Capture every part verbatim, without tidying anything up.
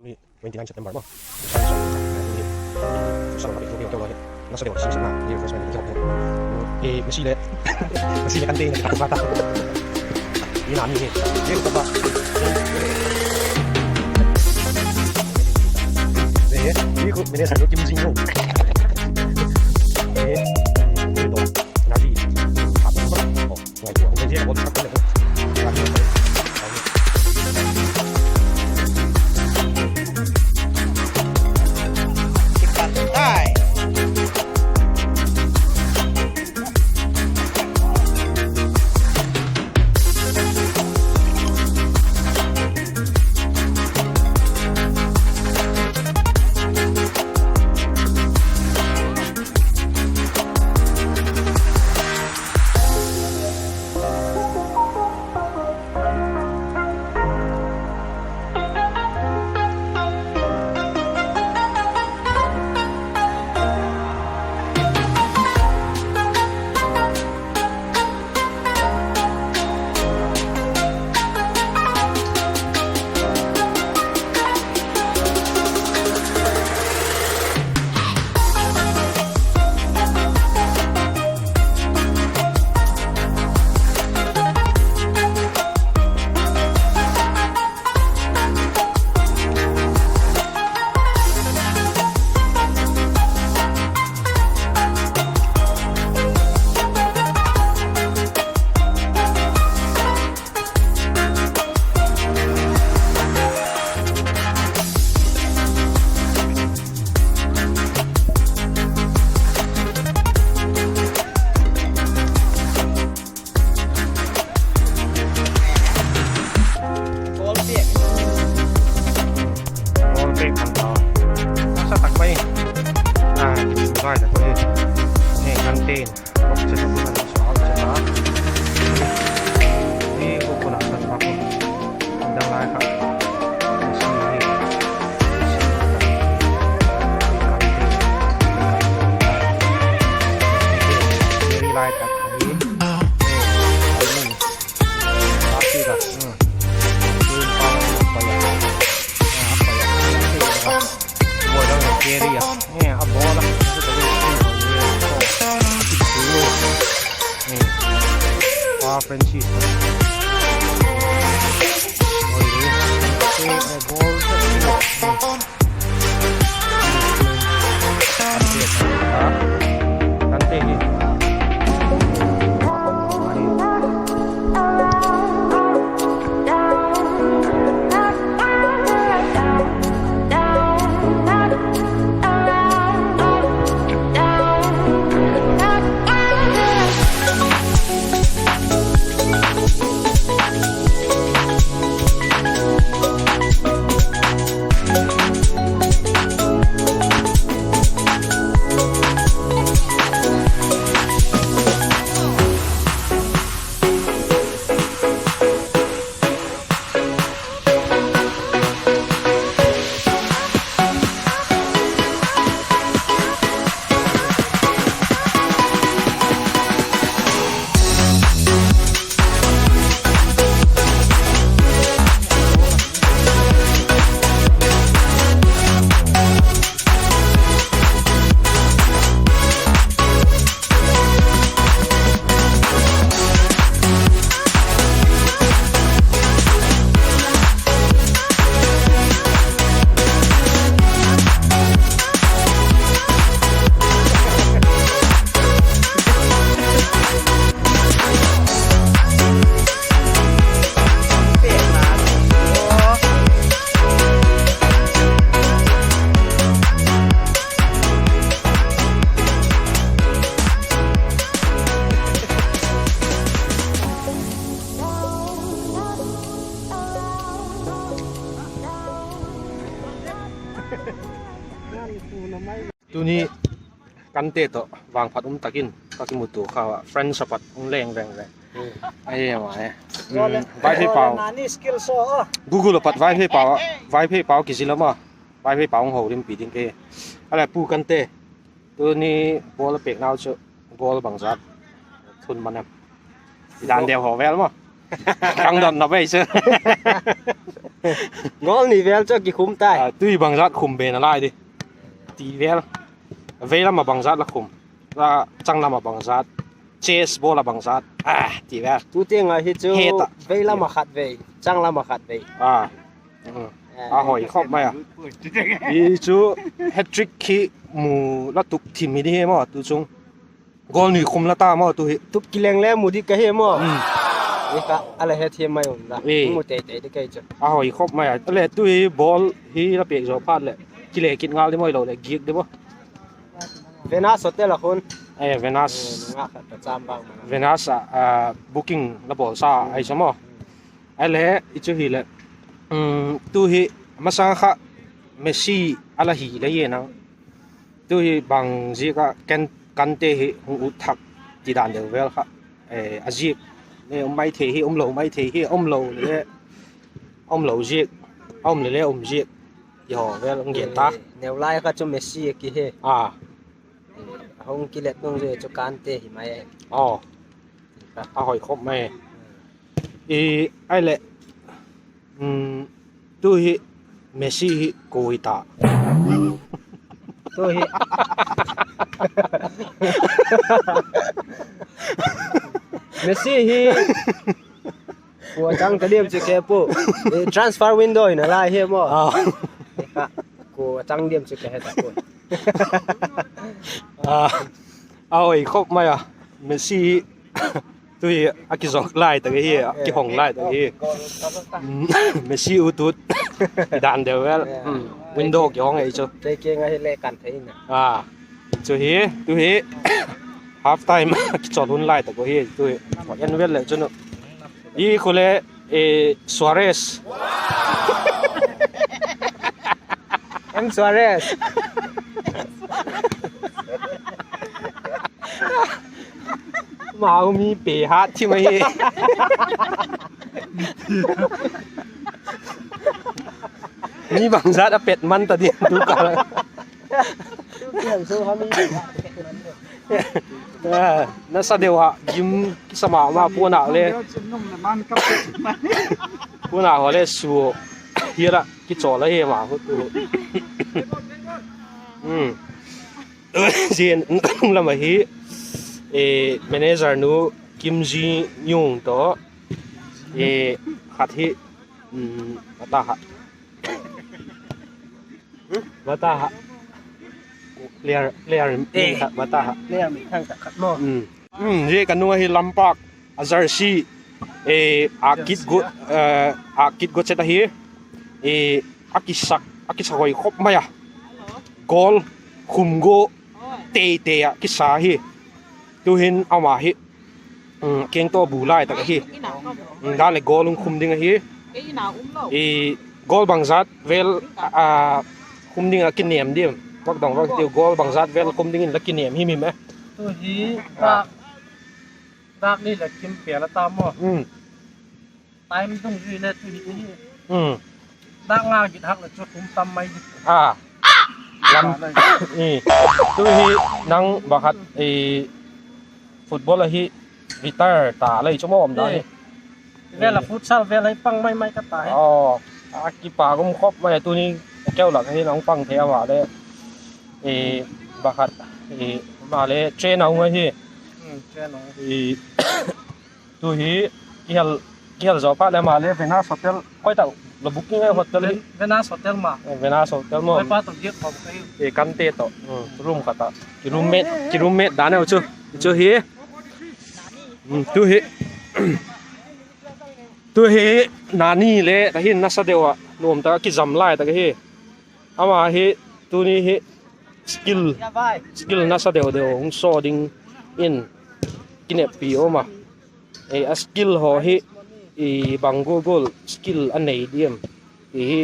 Twenty nine September maw. Sa deu, sa deu, sa deu, hi. Nasa deu, si sa na, ni refreshment, ni hop ni. Eh, nasi le, nasi le kan te, nasi tak ba ta. Ni na ni, ni ko ba. Eh, ni ko mene sa lo kim jing lo. Eh, ni to, na di, ha, oh. Ball pêk. Ball pêk kan ta. Sa tak mai. Ah, vai ta ko. Ni kan tin. Bok se ta kan sa ta. Ni ko ko na sa ta ko. Dang lai kha. Si ni. Ni lai ta. Ni. Tuni kan te tawh vangphat um tak in ka kimutua kha a, friends a pat hung leng veng veng. Ai ema e. Vaiphei pau. Google a pat Vaiphei pau, Vaiphei pau kizil a ma. Vaiphei pau hung ho rimpi ding ke. A le pu kan te. Tuni ball a pêk nau chu ball bangzat thun man em? I dan deu ho vel ma. Khangdonna bei chu. Goal ni vel chu a kikhum tai. Tui bangzat khum be nalai di. Ti vel. Vei lam a bangzat la khum. Chang lam a bangzat. Chase ball a bangzat. Ti vel. Tu tiang a hi chu vei lam a khat vei, chang lam a khat vei. A hoi khop mai a. I chu hat-trick khi mu la tuk thim hi di he maw tu chung. Goal ni khum la ta maw tu hi. Tu kileng le mu di ka hi maw. I kha a la het hi mai um la. Mu tei tei di ka hi chu. A hoi khop mai a. Le tu hi ball hi la pek zaw phat leh kile kit ngal di maw, hilo leh giak di maw. Venus Hotel a khun. Venus. Venus a booking la bawlsa ahi sa maw. Ahileh i chu hileh, tu hi masang kha Messi a la hi le e nang. Tu hi bang ziak ah Kante hi hung ut thak ti dan deu vel kha a ziak um mai thei hi, umlo mai thei hi, umlo le, umlo ziak, a um le le um ziak ti haw vel hung gen ta. Neu lai kha chu Messi a ki hi. A hung kilet nung zia chu Kante hi mai e. A hoi khop mai. Ahileh tu hi Messi hi kua hi ta. Tu hi Messi hi kua chang ta diam chu ke pu. Transfer window hi nalai hi maw. Kua chang diam chu ke he ta pu. A hoi khop mai a. Messi tu hi a kizawk lai tak ahi, a kihong lai tak ahi. Messi ut ut dan deu vel. Window kihong ei chu. Chu hi tu hi half time kichawl hun lai tak ahi tu hi. En vel leh chun i khule Suarez. M Suarez. Mau mi pe hat thim ahi. Mi bangzat a pet man ta di tu ka. Nasa deu ah gim kisa ma ma puan ah le. Puan ah haw le su hial ah kichawl ahi ma hu tu. Zia lam ahi, manager nu Kimji Nyung tawh, khat hi, a ta ha. Mata ha. Player, player, mata ha. Zia ka nung ahi Lampard a jersey, a kit go, a kit go chet ahi. A kisak, a kisak hoi khop mai a. Goal khum go tei tei a kisa hi. Tuhin ama hi keng tawh bu lai tak ahi. Dan leh goal hung khum ding ahi. Goal bangzat vel khum ding a kinêm diam? Vak dong vak tiu, goal bangzat vel khum dingin la kinêm him him e? Tu hi dâk, dâk ni leh kim pêl a ta maw. Time dungzui le tu hi, dâk nga git hak leh chu khum tam mai di. Tu hi nang pakhat football ahi retire ta lei chu maw um dan hi. Vel a futsal vel ahi pang mai mai ka ta hi. A kipak um khop mai a, tuni keu lak ahi nang pang thei a, ama le pakhat, ama le train a hung ahi. Tu hi kihel, kihel zaw phat leh ama le Venus Hotel, koi tak la booking ai hotel hi? Venus Hotel ma. Venus Hotel maw. Kante tawh room khat ah, ki roommate, ki roommate dan e chu. Chu hi, tu hi, tu hi Nani le ka hin nasa deu ah nuam tak a kizam lai tak ahi. Ama hi tuni hi skill, skill nasa deu deu hung saw dingin kineppi um a. A skill haw hi bang gual gual skill a nei diam ti hi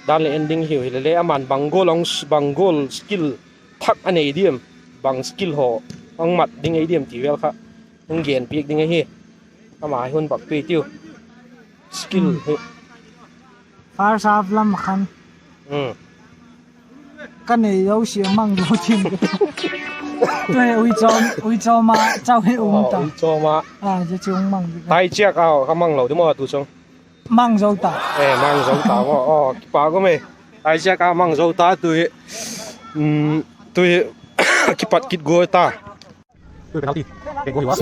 dan leh en ding hiu, hilele ama'n bang gual, bang gual skill thak a nei diam, bang skill haw hung mat ding ei diam ti vel kha hung genpiak ding ahi. Ama hi hun bak tui tiu. Skill hi first half lam khan ka nei zosia mang zo thim. Tu hi ui chawm, ui chawm a chau hi um ta. Ui chawm a. A, zia chu hung mang di. Tai chiak a ka mang lo di maw tu chung. Mang zo ta. E, mang zo ta maw. Aw, kipak um e. Tai chiak a mang zo ta tu hi. Tu hi kipat kit gual ta. Tu hi penalty. Ke gual hi a.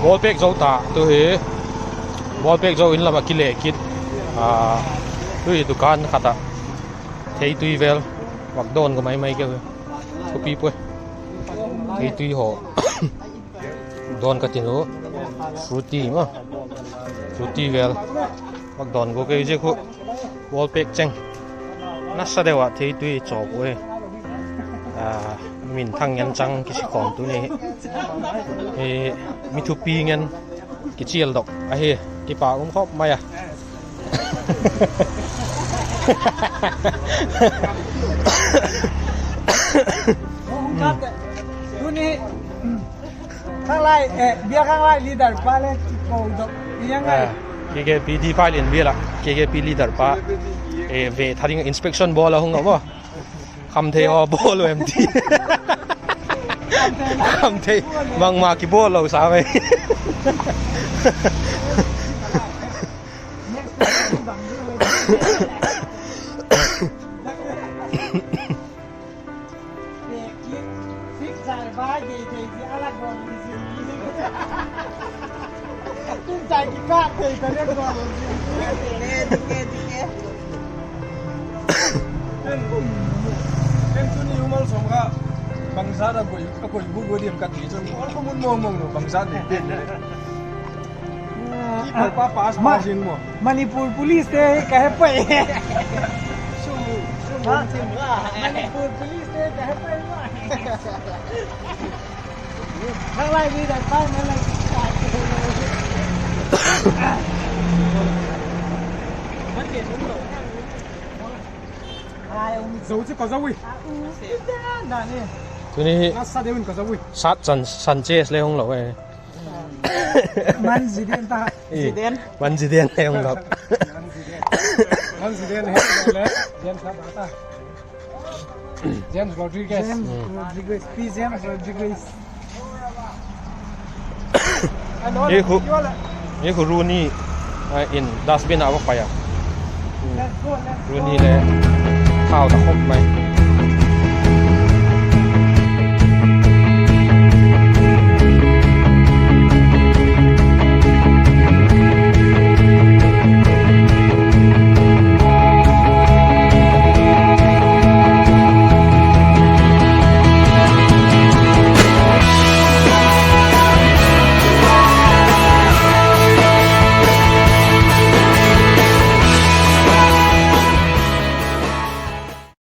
Ball pêk zo ta tu hi. Ball pêk zo in lam ah kile kit. Tu hi dukan khat ah theitui vel vak dawn ka mai mai keu hi. Thupi puai. Theitui haw dawn ka tin u. Fruity ma, Fruity vel vak dawn ka keu hi. Zia khu ball pêk cheng nasa deu ah theitui chawp u hi. Minthang ngen chang kisikhawm tuni hi. Mi thupi ngen kichialdok ahi. Kipak um khawp mai a. Tuni khanglai, bia khanglai leader pa le kiko dok. K K P D five in bial ah K K P leader pa ve tha ding inspection bawl a hung a maw. Khamthei haw bawl u em ti. Khamthei bangma kibawl lo sa mai. Ken tuni u malsawm kha bangzat a koi, a koi bu bu diam ka ti chun, a khamun mawngmawng lo bangzat nei pen le. Manipur Police te ka he pai. Manipur Police te ka he pai. Zo chu ka zo ui. Tuni hi sat chan, Sanchez le hung lo e. Man Ziden ta. Man Ziden le hung lo. Man Ziden he le James Rodriguez. James Rodriguez. P James Rodriguez. Hi khu Rooney in dustbin a va pai a. Rooney le thau ta khop mai.